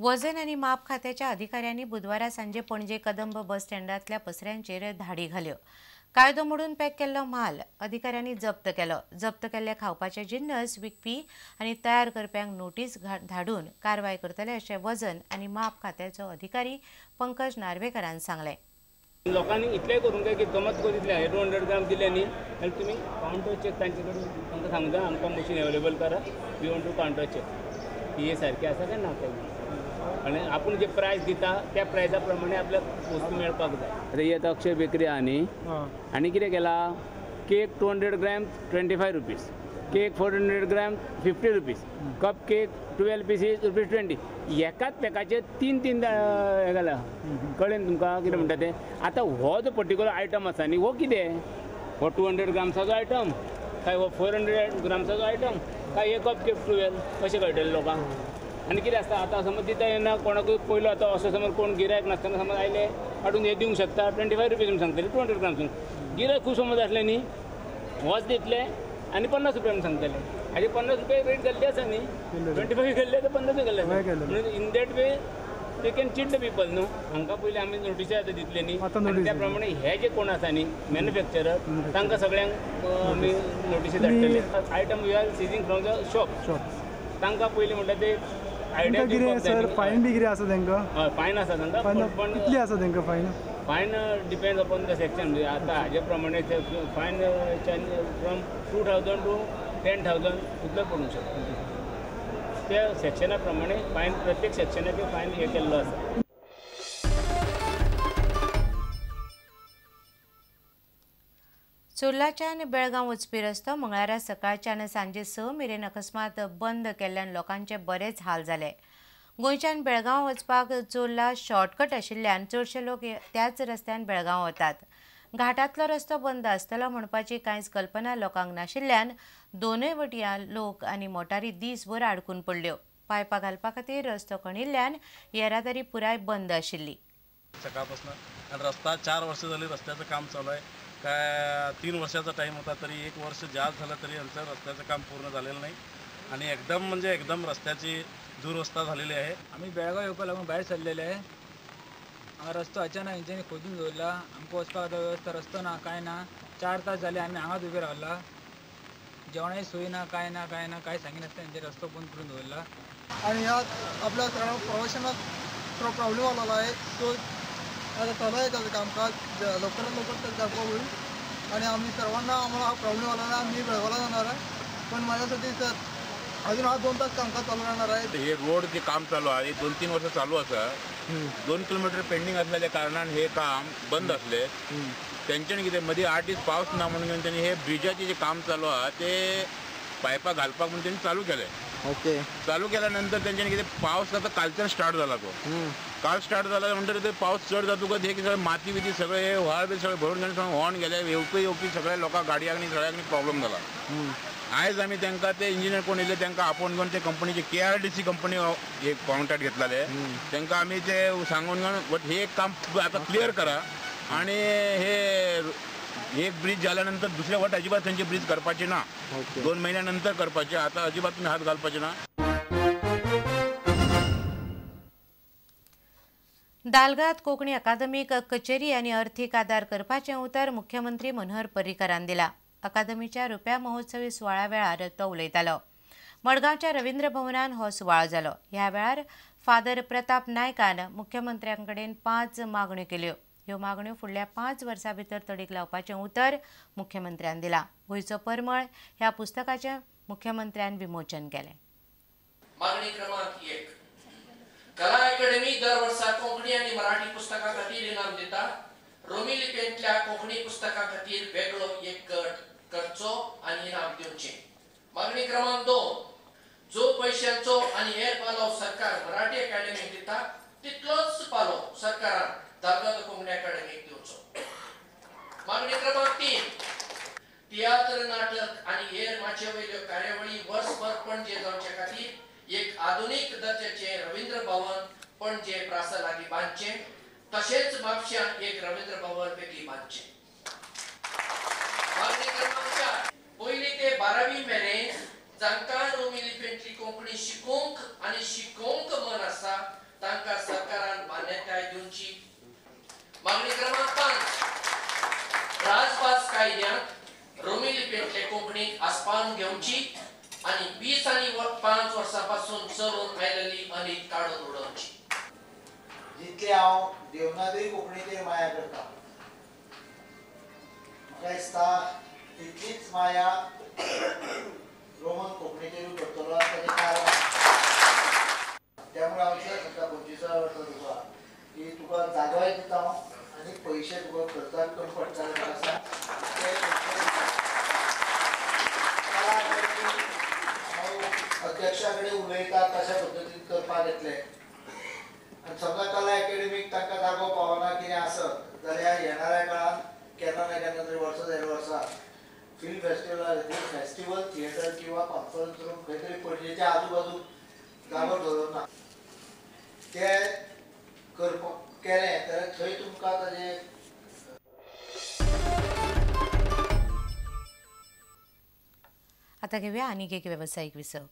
वजन आनी माप खात्याच्या अधिकाऱ्यांनी बुधवारा सांजे पणजे कदंब बस स्टँडांतल्या पसऱ्यांचेर धाडी घाल्यो. कायदो मोडून पॅक केल्लो म्हाल अधिकाऱ्यांनी जप्त केलो. जप्त केल्ले खावपाचे जिन्नस विकपी आनी तयार करप्यांक नोटीस धाडून कारवाय करतले अशें वजन आनी माप खात्याचो अधिकारी पंकज नार्वेकरान सांगलें. लोकांनी इतलें करूंक जाय की गमत करून इतलें 200 ग्राम दिले न्ही जाल्यार तुमी कावंटर चॅक तांचे कडेन तांकां सांगता आमकां मशीन अवेलेबल करा, we want to counter check की हे सारकें आसा काय ना तें. आनी आपूण जे प्रायस दिता त्या प्रायसा प्रमाणे आपल्याक वस्तू मेळपाक जाय. आतां ही आतां अक्षय बेकरी आहा न्ही, आनी कितें केलां, cake 200 gram 25 rupees, cake 400 gram 50 rupees, cup cake 12 pieces rupees 20. एकाच पॅकाचेर तीन तीन हें घाला. कळ्ळें न्ही तुमकां कितें म्हणटा तें. आतां हो जो पर्टिक्युलर आयटम आसा न्ही, हो कितें, हो 200 ग्राम्साचो आयटम काय हो 400 ग्राम्साचो आयटम काय हे कप केक 12 कशें कळटलें लोकांक. आनी कितें आसता आतां समज दिता येना कोणाकूय पयलो, आतां असो समज कोण गिरायक नासतना समज आयले हाडून हे दिवंक शकता 25 रुपीज म्हूण सांगतले, 200 ग्राम्स गिरायक खूब समज आसलें न्ही होच दितले आनी 50 रुपया म्हूण सांगतले. हाजे 50 रुपया रेट घाल्ली आसा न्ही, 25 घाल्ले आतां 50 घाल्ले आसा. म्हणून in that way they can cheat the people न्हू. हांकां पयलीं आमी नोटिसी आतां दितले न्ही, आनी त्या प्रमाणे हे जे कोण आसा न्ही मॅन्युफॅक्चरर तांकां सगळ्यांक आमी नोटिसी धाडटले. Item we are seizing from the shop, तांकां पयलीं म्हणटा ते आयडिया कितें सर, फायन बी कितें आसा तांकां? हय, फायन आसा तांकां. पण कितली आसा तांकां fine? Fine depends upon the section. म्हणजे आतां हाजे प्रमाणे फायन फ्रॉम 2000 टू 10,000 इतलो पडूंक शकता. त्या सेक्शना प्रमाणे फायन, प्रत्येक सेक्शनाचेर फायन हे केल्लो आसा. चोर्लाच्यान बेळगांव वचपी रस्तो मंगळारा सकाळच्यान सांजे 6 मेरेन अकस्मात बंद केल्ल्यान लोकांचे बरेच हाल जाले. गोंयच्यान बेळगांव वचपाक चोर्ला शॉर्टकट आशिल्ल्यान चडशे लोक त्याच रस्त्यान बेळगांव वतात. घाटांतलो रस्तो बंद आसतलो म्हणपाची कांयच कल्पना लोकांक नाशिल्ल्यान दोनूय वटयां लोक आनी मोटारी दीसभर आडकून पडल्यो. पायपां घालपा खातीर रस्तो खणिल्ल्यान येरादारी पुराय बंद आशिल्ली. सकाळपासून आणि रस्ता 4 वर्ष झाली रस्त्याचं काम चालू आहे. काय 3 वर्षाचा टाईम होता तरी 1 वर्ष जास्त झालं तरी आमचं रस्त्याचं काम पूर्ण झालेलं नाही आणि एकदम म्हणजे एकदम रस्त्याची दुरवस्था झालेली आहे. आम्ही बेळगाव येवपाक लागून भायर सरलेले आहे. हांगा रस्तो अचानक हेंच्यांनी खोदून दवरला. आमकां वचपाक आतां वेवस्था रस्तो ना काय ना. 4 तास जाले आमी हांगाच उबे रावला. जेवणाची सोय ना काय ना काय ना, काय सांगिनासतना हेंचे रस्तो बंद करून दवरला. आणि ह्या आपल्या सगळ्या प्रवाशांना थोडा प्रॉब्लेम आलेला आहे. तो आता चालू आहे त्याचं कामकाज, लवकरात लवकर त्याचं कामकाज होईल आणि आम्ही सर्वांना आम्हाला हा प्रॉब्लेम आला आहे. मी बेळगावला जाणार आहे, पण माझ्यासाठी सर अजून हा 2 तास कामकाज चालू राहणार आहे. हे रोड जे काम चालू आहे 2-3 वर्ष चालू आसा. 2 किलोमीटर पेंडींग असलेल्या कारणान हे काम बंद असले. तेंच्यानी कितें मदीं 8 दीस पावस ना म्हणून तेंच्यांनी हे ब्रिजाचें जे काम चालू आहा ते पायपां घालपाक म्हणून तेंणी चालू केलें. ओके, चालू केल्या नंतर तेंच्यांनी कितें पावस आतां कालच्यान स्टार्ट जाला, तो काल स्टार्ट जाला म्हणटकीर ते पावस चड जातकच हे सगळें माती बिती सगळें हे व्हाळ बी सगळें भरून सगळें व्हांवन गेले. येवपी येवपी सगळ्या लोकांक गाडयांक आनी सगळ्यांक प्रॉब्लम जाला. आयज आमी तांकां ते इंजिनियर कोण येयले तांकां आपोवन घेवन ते कंपनीचे KRDC company एक कॉन्ट्रॅक्ट घेतलेले तांकां आमी ते सांगून घेवन बट हे एक काम आतां क्लियर करा आणि हे एक ब्रिज जाल्या नंतर दुसऱ्या वट अजिबात तेंचे ब्रिज करपाचे ना, 2 महिन्या नंतर करपाचे. आतां अजिबात तुमी हात घालपाचे ना. दालगाद कोंकणी अकादमीक कचेरी आनी अर्थीक आदार करपाचें उतर मुख्यमंत्री मनोहर पर्रीकरान दिला. अकादमीच्या रुप्या महोत्सवी सुवाळ्या वेळार तो उलयतालो. मडगांवच्या रवींद्र भवनान हो सुवाळो जालो. ह्या वेळार फादर प्रताप नायकान मुख्यमंत्र्यां कडेन 5 मागण्यो केल्यो. ह्यो मागण्यो फुडल्या 5 वर्सां भितर तडीक लावपाचें उतर मुख्यमंत्र्यान दिलां. गोंयचो परमळ ह्या पुस्तकाचें मुख्यमंत्र्यान विमोचन केलें. मागणी क्रमांक 1, कला अकादमी दर वर्सा कोंकणी आनी मराठी पुस्तकां खातीर इनाम दिता. रोमी लिपयेंतल्या कोंकणी पुस्तकां खातीर वेगळो एक गट करचो आनी इनाम दिवचें. मागणी क्रमांक 2, जो पैशांचो आनी हेर पालव सरकार मराठी अकादमीक दिता तितलोच पालव सरकारान दालगाद कोंकणी अकादमीक दिवचो. मागणी क्रमांक 3, तियात्र नाटक आनी हेर माचये वयल्यो कार्यावळी वर्सभर पणजे जावचे खातीर एक आधुनीक दर्जाचें रवींद्र भवन पणजे प्रासा लागीं बांदचें, तशेंच म्हापश्यां एक रवींद्र भवन वेगळी बांदचें. मागणी क्रमांक 4, पयली ते 12वी मेरेन जांकां रोमी लिपयेंतली कोंकणी शिकोवंक आनी शिकोवंक मन आसा तांकां सरकारान मान्यताय दिवची. मागणी क्रमांक 5, राजभास कायद्यांत रोमी लिपयेंतले कोंकणीक आस्पावन घेवची आनी 20 आनी 5 वर्सां पासून चलून आयिल्ली अनीत काडून उडोवची. जितले हांव देवनागरी कोंकणीचेर माया करता, म्हाका दिसता तितलीच माया रोमन कोंकणीचेरूय करतलो. आनी ताचें कारण त्यामुळे हांव इतलें सांगता 25 वर्सां तुका की तुका जागोय दिता हांव आनी पयशे तुका खर्चाक कमी पडटले. म्हाका सांग, हांव अध्यक्षा कडेन उलयता कशा पद्दतीन करपाक येतलें. आनी समजा कला एकेडमीक तांकां जागो पावना कितें आसत जाल्यार येणाऱ्या काळांत केन्ना ना केन्ना तरी वर्सा देड वर्सा फिल्म फेस्टिवला खातीर फेस्टिवल थिएटर किंवा कॉन्फरन्स रूम खंय तरी पणजेच्या आजूबाजूक जागो दवरना ते करपाक केलें जाल्यार थंय तुमकां ताजें. आतां घेवया आनीक एक वेवसायीक विसव.